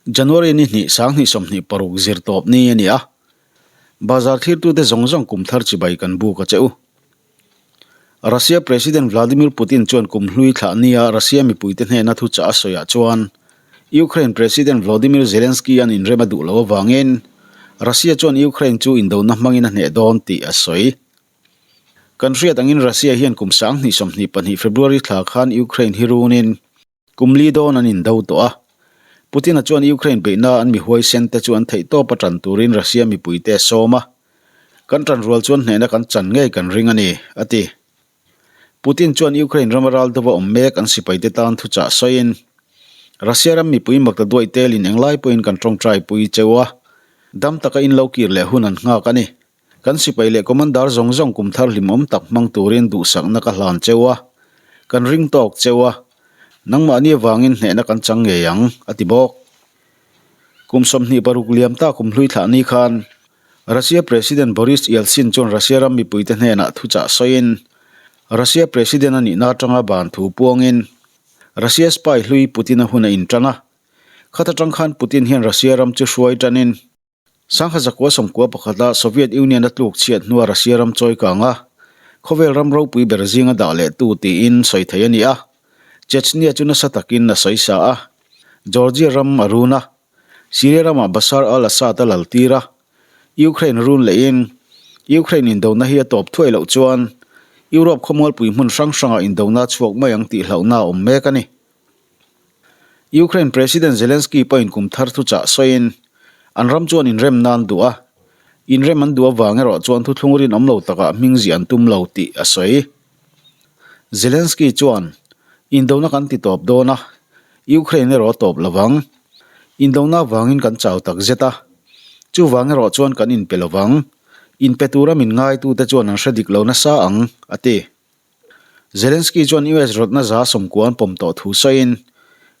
January ni hnih 2026 zirtawp ni a ni a, bazar thlirtute zawng zawng kum thar chibai kan buk a che u. Russia President Vladimir Putin chuan kum hlui thlah nia Russia mipuite hnena thuchah a sawiah chuan Ukraine President Volodymyr Zelensky an inrem a duh loh avangin Russia chuan Ukraine chu indona hmangin a hneh dawn tih a sawi. Kan hriat angin Russia hian kum 2022 February thla khan Ukraine hi runin Kum li dawn an indo tawh a. Putin-a chuan Ukraine beihna an mi huaisen te chu an theih tawp a tan turin Russia mipuite a sawm a. Kan tan rual chuan hnehna kan chan ngei kan ring a ni, a ti. Putin chuan Ukraine rama ral deuha awm mek an sipaite tan thuchah sawiin, Russia ram mipui makta duaih telin englai pawhin kan tawngtai pui cheu a, dam taka in lo kir leh hun an nghak a ni. Kan sipai leh commander zawng zawng kum thar hlimawm tak hmang turin duhsakna ka hlan cheu a, kan ring tawk cheu a, nangmahni avangin hnehna kan chang ngei ang, a ti bawk. Kum 26 liam ta kum hlui thlah ni khan Russia President Boris Yeltsin chuan Russia ram mipuite hnenah thuchah sawiin Russia President a nihna atanga ban thu puangin Russia spy hlui Putin-a hun a intan a, khat atang khan Putin hian Russia ram chu hruai tanin, Sangha zakua sawmkua pakhata Soviet Union a tluk chhiat hnua Russia ram chawi kang a, khawvel ram ropui ber zinga dah leh tu tiin sawi thei a ni a. Chechnya chu nasa takin a sawi sa a, Georgia ram a run a, Syria ramah Bashar al-Assad a lal tir a, Ukraine run lehin Ukraine indona hi a tawp thuai loh chuan Europe khawmualpui hmun hrang hrangah indona a chhuak mai ang tih hlauhna a awm mek a ni. Ukraine President Zelensky pawhin kum thar thuchah sawiin an ram chuan inrem nan duh a, inrem an duh avang erawh chuan thuthlung rinawm lo takah hming ziah an tum lo tih a sawi. Zelensky chuan, Indona kan ti tawp dawn a, Ukraine erawh a tawp lovang. Indona avangin kan chau tak zet a, chuvang erawh chuan kan inpe lovang. Inpe tura min ngaitute chuan an hre dik lo nasa ang, a ti. Zelensky chuan US rawtna 90% an pawm tawh thu sawiin,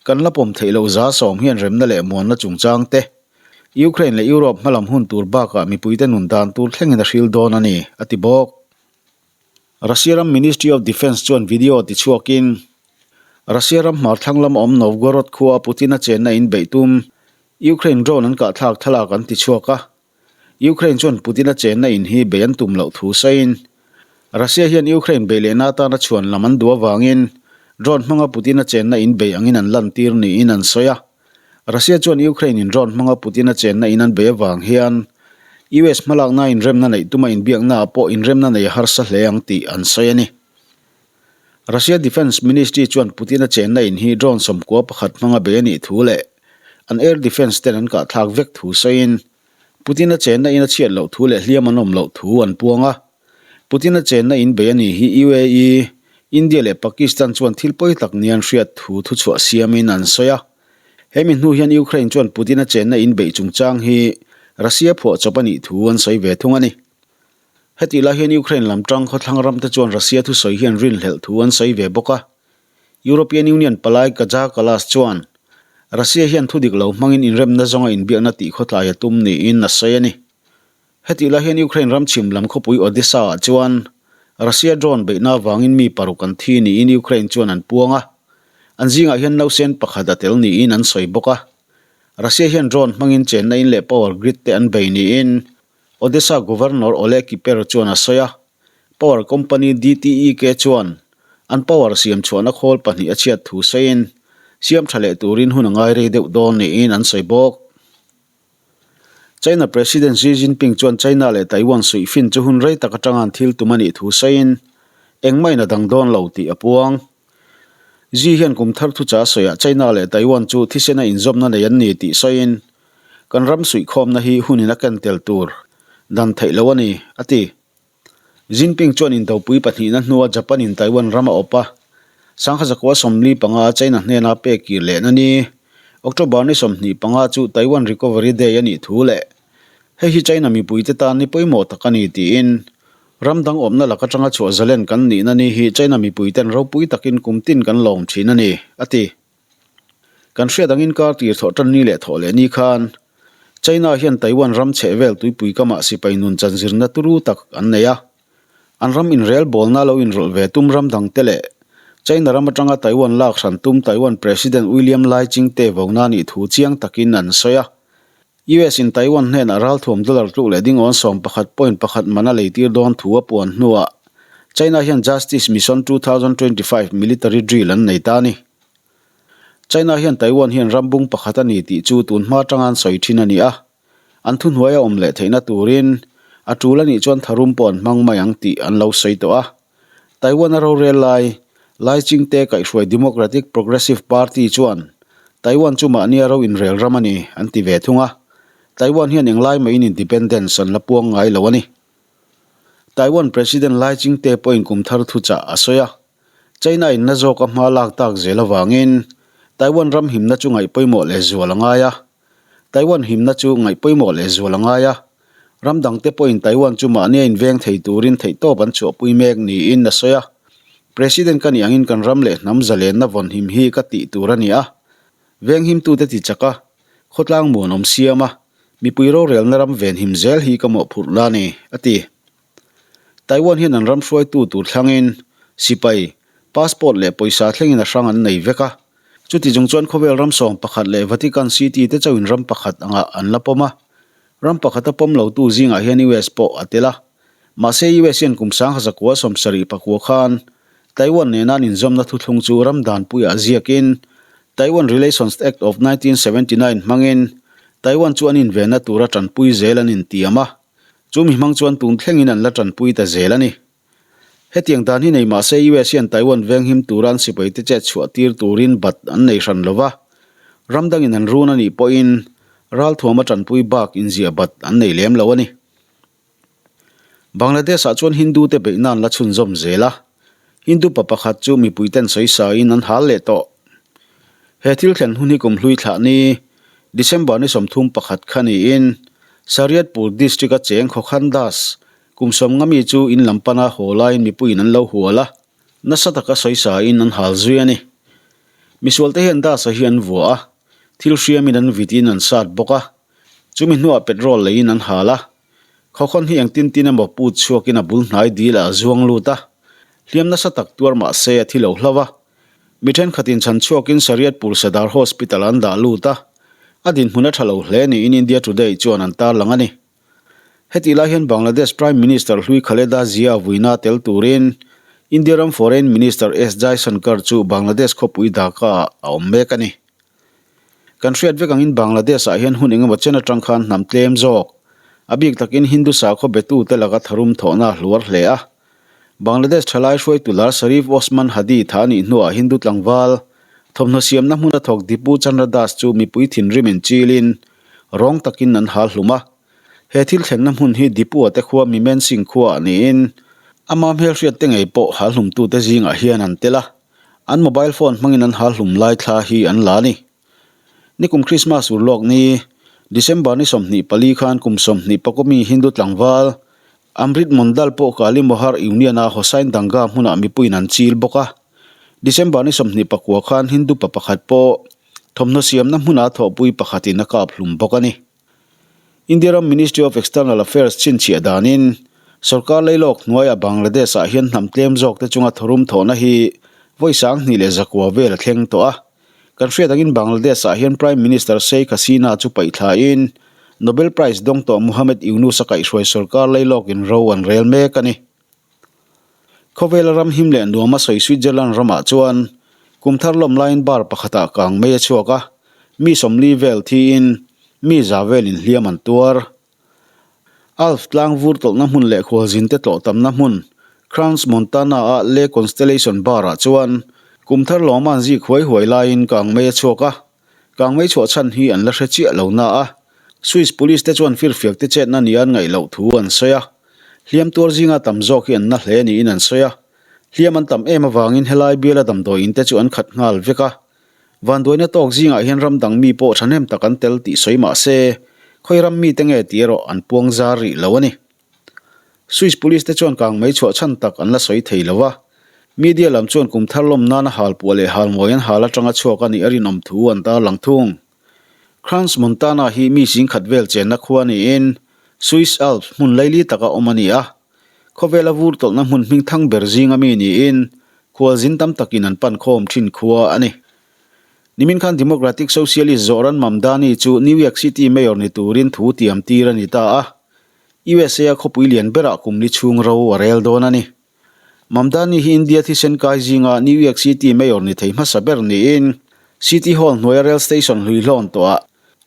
Kan la pawm theih loh 10% hian remna leh muanna chungchang te, Ukraine leh Europe hmalam hun tur bakah mipuite nun dan tur thlengin a hril dawn a ni, a ti bawk. Russia ram Ministry of Defence chuan video tichhuakin, Russia ram hmarthlang lama awm Novgorod khua Putin-a chenna in beih tum Ukraine drone an kahthlak thlalak an tichhuak a. Ukraine chuan Putin-a chenna in hi bei an tum loh thu sawiin, Russia hian Ukraine bei lehna atana chhuan lam an duh avangin drone hmanga Putin-a chenna in bei angin an lantir niin an sawi a. Russia chuan Ukraine-in drone hmanga Putin-a chenna in an bei avang hian US hmalakna inremna neih tuma inbiaknaah pawh inremna nei a harsa hle ang tih an sawi a ni. Russia Defence Ministry chuan Putin-a chenna in hi drone 91 hmanga bei a nih thu leh an air defence ten an kahthlak vek thu sawiin Putin-a chenna in a chhiat loh thu leh hliam an awm loh thu an puang a. Putin-a chenna in bei a nih hi UAE, India leh Pakistan chuan thil pawi tak nia an hriat thu thuchhuah siamin an sawi a. Hemi hnu hian Ukraine chuan Putin-a chenna in beih chungchang hi Russia phuahchawp a nih thu an sawi ve thung a ni. Hetih lai hian Ukraine lam tang khawthlang ramte chuan Russia thusawi hian rinhlelh thu an sawi ve bawk a. European Union palai Kaja Kallas chuan Russia hian thu dik lo hmangin inremna zawnga inbiakna tih khawtlai a tum niin a sawi a ni. Hetih lai hian Ukraine ram chhim lam khawpui Odesa-ah chuan Russia drone beihna avangin mi paruk an thi niin Ukraine chuan an puang a. An zingah hian nausen pakhat a tel niin an sawi bawk a. Russia hian drone hmangin chenna in leh power grid te an bei niin Odesa Governor Oleh Kiper chuan a sawi a, power company DTEK chuan an power siam chhuahna khawl pahnih a chhiat thu sawiin siam tha leh turin hun a ngai rei deuh dawn niin an sawi bawk. China President Xi Jinping chuan China leh Taiwan suihfin chu hun rei tak atanga an thil tum a nih thu sawiin engmah in a dang dawn lo tih a puang. Xi hian kum thar thucha sawiah China leh Taiwan chu thisena inzawmna nei an ni tih sawiin Kan ram suihkhawmna hi hunin a ken tel tur dan theih lo a ni, a ti. Jinping chuan indopui pahnihna hnua Japan-in Taiwan ram a awp a, sangha zakua 45 China hnena pek kir lehna ni, October ni 25 chu Taiwan Recovery Day a nih thu leh hei hi China mipuite tan ni pawimawh tak a ni tiin ram dang awmna lak atanga chhuah zalen kan nihna ni hi China mipuiten ropui takin kum tin kan lawm thin a ni, a ti. Kan hriat angin kar tir thawh tan ni leh thawh leh ni khan China hian Taiwan ram chheh vel tuipui kamah sipai nun chan zirna turu tak an nei a. An ram inrel bawlna lo inrawlh ve tum ram dangte leh China ram atanga Taiwan lak hran tum Taiwan President William Lai Ching-te vona nih thu chiang takin an sawi a. US in Taiwan hnenah ralthuam dollar tluk leh dingawn 11.1 man a leitir dawn thu a puan hnuah China hian Justice Mission 2025 military drill an nei ta a ni. China hian Taiwan hian ram bung pakhat a ni tih chu tun hma atanga an sawi thin a ni a, an thuhnuai a awm leh theihna turin a tul a nih chuan tharum pawh an hmang mai ang tih an lo sawi tawh a. Taiwan a rorel lai, Lai Ching-te kaihhruai Democratic Progressive Party chuan Taiwan chu mahnia ro inrel ram a ni an ti ve thung a, Taiwan hian englai mahin independence an la puang ngai lo a ni. Taiwan President Lai Ching-te pawhin kum thar thuchah a sawi a, China in na zawka hma lak tak zel avangin Taiwan ram himna chu ngaih pawimawh lehzual a ngai a. Taiwan himna chu ngaih pawimawh lehzual a ngai a, ram dangte pawhin Taiwan chu mahnia inveng thei turin theihtawp an chhuahpui mek niin a sawi a. President ka nih angin kan ram leh hnam zalenna vawnhim hi ka tih tur a ni a, venghimtute ti chak a, khawtlang muanawm siam a, mipui rorelna ram venhim zel hi ka mawhphurhna a ni, a ti. Taiwan hian an ram hruaitu tur thlangin sipai, passport leh pawisa thlengin a hrang an nei vek a. Chuti chung chuan khawvel ram sawm pakhat leh Vatican City te chauhin ram pakhat angah an la pawm a. Ram pakhata pawm lotu zingah hian US pawh a tel a. Mahse US hian kum sang hazakua 74 khan Taiwan nena an inzawmna thuthlung chu ram danpuiah ziakin Taiwan Relations Act of 1979 hmangin Taiwan chu an invenna tura tanpui zel an intiam a. Chu mi hmang chuan tun thlengin an la tanpui ta zel a ni. Hetiang dan hi nei mah se US hian Taiwan venghim tura an sipaite chet chhuah tir turin bat an nei hran lo va, ram dangin an run a nih pawhin ralthuam a tanpui bak inziah bat an nei lem lo a ni. Bangladesh-ah chuan Hindu te beihna an la chhunzawm zel a, Hindu pa pakhat chu mipuiten sawisain an hal leh tawh. He thil thlen hun hi kum hlui thlah ni, December ni 31 kha niin Shariatpur district-a cheng Khawkhan Das kum sawmnga mi chu in lam pana haw laiin mipuiin an lo hual a, nasa taka sawisain an hal zui a ni. Misualte hian Das-a hi an vuah a, thil hriamin an vitin an sat bawk a, chumi hnuah petrol leiin an hal a. Khawkhawn hi engtin tin emaw put chhuakin a bul hnai dil ah a zuang lut a, hliam nasa tak tuar mah se a thi lo hlauh a. Mi thenkhatin chhan chhuakin Shariatpur Sadar Hospital an dah lut a, a dinhmun a tha lo hle niin India Today chuan an tarlang a ni. Hetih lai hian Bangladesh Prime Minister hlui Khaleda Zia vuina tel turin India ram Foreign Minister S Jaishankar chu Bangladesh khawpui Dhaka ah a awm mek a ni. Kan hriat vek angin Bangladesh-ah hian hun engemaw chen atang khan hnam tlem zawk, a bik takin Hindu sakhaw betute laka tharum thawhna a hluar hle a. Bangladesh thalai hruaitu lar Sharif Osman Hadi tha a nih hnuah Hindu tlangval, thawmhnaw siamna hmuna thawk Dipu Chandra Das chu mipui thinrimin chilin rawng takin an hal hlum a. He thil thlenna hmun hi Dipu-a te khua Mimen Singh khuaah niin ama hmelhriatte ngei pawh hal hlumtute zingah hian an tel a. An mobile phone hmangin an hal hlum lai thla hi an la a ni. Nikum Christmas ur lawk ni, December ni 24 khan kum 20 pakawmi Hindu tlangval Amrit Mondal pawh Kali Mohar Union-a Hossain Danga hmunah mipuiin an chil bawk a. December ni 29 khan Hindu pa pakhat pawh thawmhnaw siamna hmuna thawhpui pakhatin a kap hlum bawk a ni. India ram Ministry of External Affairs chhinchhiah danin sorkar leilawk hnuaiah Bangladesh-ah hian hnam tlem zawkte chunga thawrum thawhna hi vawi 2100 vel a thleng tawh a. Kan hriat angin Bangladesh-ah hian Prime Minister Sheikh Hasina chu paihthlain Nobel Prize dawng tawh Muhammad Yunus a kaihhruai sorkar leilawkin ro an rel mek a ni. Khawvela ram him leh nuam a sawi Switzerland ramah chuan kum thar lawm laiin bar pakhatah kang mei a chhuak a, mi 40 vel thiin mi za velin hliam an tuar. Alps tlang vur tawlhna hmun leh khualzinte tlawh tamna hmun Crans Montana-a Le Constellation bar-ah chuan kum thar lawma an zik huai huai laiin kang mei a chhuak a, kang mei chhuah chhan hi an la hre chiah lo na a, Swiss police te chuan firfiak te chetna nia an ngaih loh thu an sawi a. Hliam tuar zinga tam zawk hi an na hle niin an sawi a. Hliam an tam em avangin helai biala damdawi in te chu an khat nghal vek a. Vanduaina tawk zingah hian ram dang mi pawh thahnem tak an tel tih sawi mah se, khawi ram mite nge tih erawh an puang zar rih lo a ni. Swiss police te chuan kang mei chhuah chhan tak an la sawi thei lo a. Media lam chuan kum thar lawm nana halpuah leh halmawi an hal atanga chhuak a nih a rinawm thu an tarlang thung. Crans Montana hi mi singkhat vel chenna khua niin Swiss Alps hmun laili taka awm a ni a. Khawvela vur tawlhna hmun hming thang ber zinga mi niin Khualzin tam takin an pan khawm thin khua a ni. Nimin khan Democratic Socialist Zohran Mamdani chu New York City Mayor ni turin thu tiam tir a ni ta a. USA a khawpui lian berah kum li chhung ro a rel dawn a ni. Mamdani hi India thisen kai zinga New York City Mayor ni thei hmasa ber niin City Hall hnuaia rail station hlui hlawn tawhah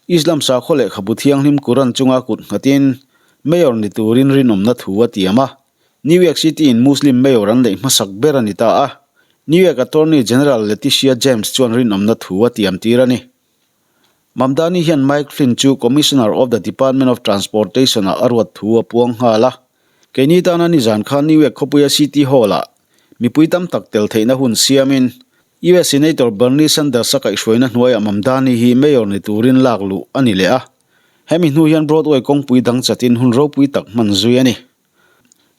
Islam sakhaw lehkhabu thianghlim Quran chunga kut nghatin Mayor ni turin rinawmna thu a tiam a. New York City in Muslim Mayor an neih hmasak ber a ni ta a, New York Attorney General Letitia James chuan rinawmna thu a tiam tir a ni. Mamdani hian Mike Flynn chu Commissioner of the Department of Transportation ah a ruat thu a puang nghal a. Keini tana nizan khan New York khawpuia City Hall ah mipui tam tak tel theihna hun siamin US Senator Bernie Sanders a kaihhruaina hnuaiah Mamdani hi Mayor ni turin lak luh a ni leh a. Hemi hnu hian Broadway kawngpui dang chatin hun ropui tak hman zui a ni.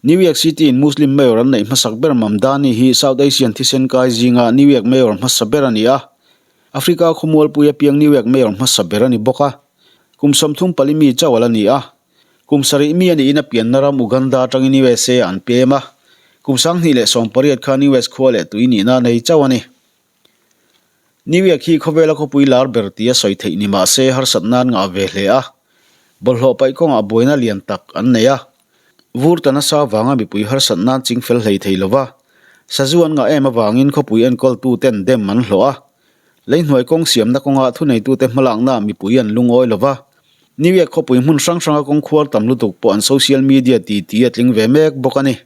New York City in Muslim Mayor an neih hmasak ber Mamdani hi South Asian thisen kai zinga New York Mayor hmasa ber a ni a. Africa khawmualpui apiang New York Mayor hmasa ber a ni bawk a. Kum 34 mi chauh a la ni a. Kum sarih mi a niin a pianna ram Uganda atangin USA ah an pem a. Kum 2018 khan US khua leh tui nihna a nei chauh a ni. New York hi khawvela khawpui lar ber tia sawi theih ni mah se harsat nan ngah ve hle a, bawlhhlawh paih kawngah buaina lian tak an nei a. Vur ta nasa vanga mipui harsat nan ching fel hlei thei lova, sazu an ngah em avangin khawpui enkawltu ten dem an hlawh a. Leihnuai kawng siamna kawngah thuneitute hmalaknaah mipui an lungawi lova, New York khawpui hmun hrang hranga kawng khuar tam lutuk pawh an social media titi a tling ve mek bawk a ni.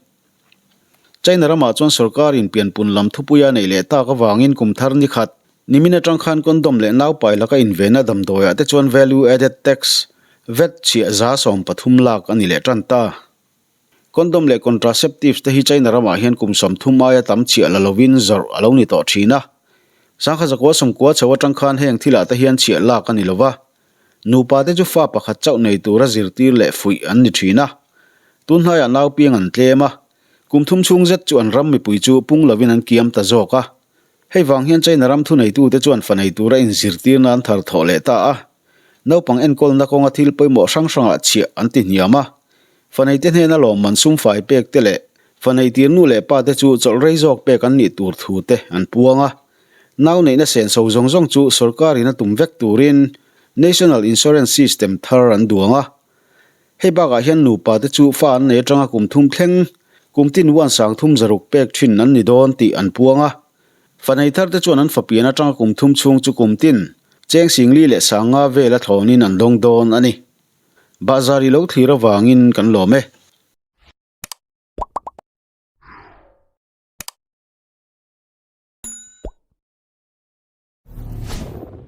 China ramah chuan sorkarin pianpun lam thupuia neih leh tak avangin kum thar ni khat, nimin atang khan condom leh naupai laka invenna damdawiah te chuan value added tax, vat, chhiah 3% lak a ni leh tan ta. Condom leh contraceptives te hi China ramah hian kum 30 aia tam chhiah la lovin zawrh a lo ni tawh thin a. 1990 chho atang khan heng thilah te hian chhiah lak a ni lova. Nupa te chu fa pakhat chauh nei tura zirtir leh fuih an ni thin a. Tun hnaiah nau piang an tlem a, kum thum chhung zet chu an ram mipui chu pung lovin an kiam ta zawk a. Hei vang hian China ram thuneitute chuan fa nei tura inzirtirna an thar thawh leh ta a. Naupang enkawlna kawnga thil pawimawh hrang hrangah chhiah an ti hniam a. Fa neite hnena lawmman sumfai pek te leh fa neitir nu leh pa te chu chawlh rei zawk pek an nih tur thu te an puang a. Nau neihna senso zawng zawng chu sorkarin a tum vek turin National Insurance System thar an duang a. Hei bakah hian nupa te chu fa an nei atanga kum thum thleng, kum tin uan sang thum zaruk pek thin an ni dawn tih an puang a. Fa nei thar te chuan an fapian atanga kum thum chhung chu kum tin cheng singli leh sanga vela thlawnin an dawng dawn a ni. Bahzar i lo thlir avangin kan lawm e.